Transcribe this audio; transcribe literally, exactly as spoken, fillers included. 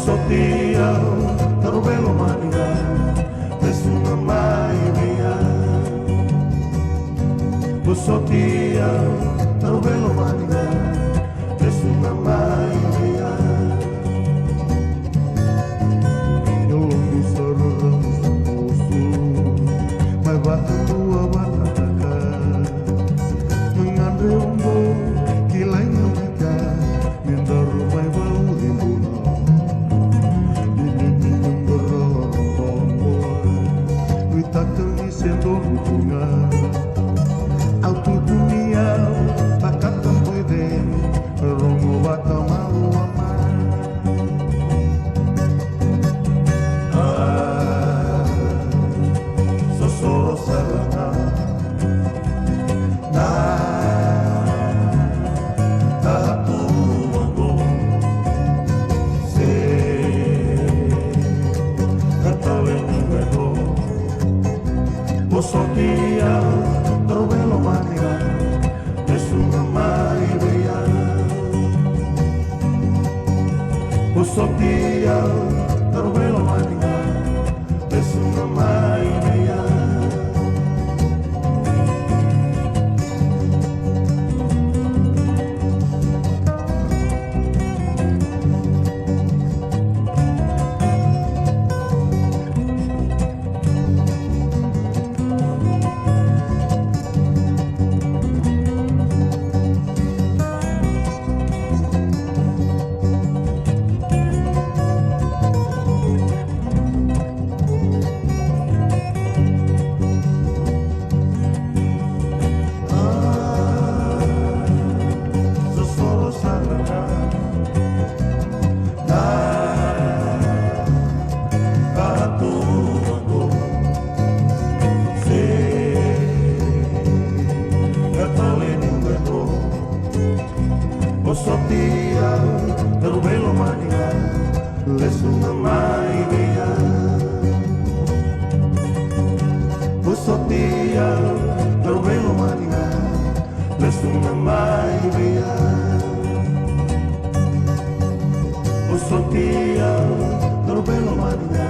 Vosoti au, taro vei lomani ga, lesu ga mai vei au. Vosoti au, taro vei lomani ga, lesu ga mai vei au. Yaloqu sa raramu sa musu, mai vakadua vakataka. Mai gadre oqo, kilai ga mai ka, me daru mai vauci bula. Ni ni ni ni qoro oqo, nuitaka ni se donu tu ga. Au tukuni au, vakataboice, rogo vakamalua mai. A, sosoro sara ga. Na, a tu vaqo. Se, ka tale ni vaqo. Vosoti au, taro vei lomani ga, lesu ga mai vei au. Vosoti au, taro vei lomani ga, lesu ga mai vei au. Vosoti au, taro vei lomani ga, lesu ga mai vei au. Vosoti au, taro vei lomani ga, lesu ga mai vei au. Vosoti au, taro vei lomani ga,